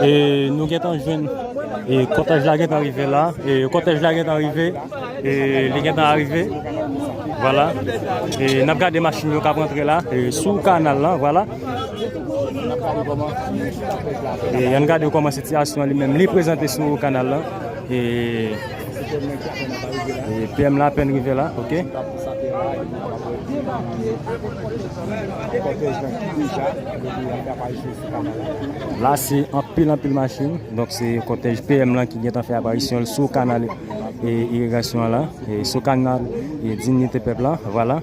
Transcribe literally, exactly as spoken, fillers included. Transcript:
E nou gentan jwenn, e kòtèj la gentan rive la, e kòtèj la gentan rive, e li gentan arive. Vwala. E n ap gade machin yo k ap rantre la, e sou kanal la, vwala. E ann gade kòman sitiyasyon an li menm li prezante sou kanal la. E, e P M la apèn rive la, oke. La se anpil anpil machin, donk se kòtèj P M lan ki gentan fè aparisyon l sou kanal, e, irigasyon an la, e sou kanal, e, Diyite Pèp la, vwala.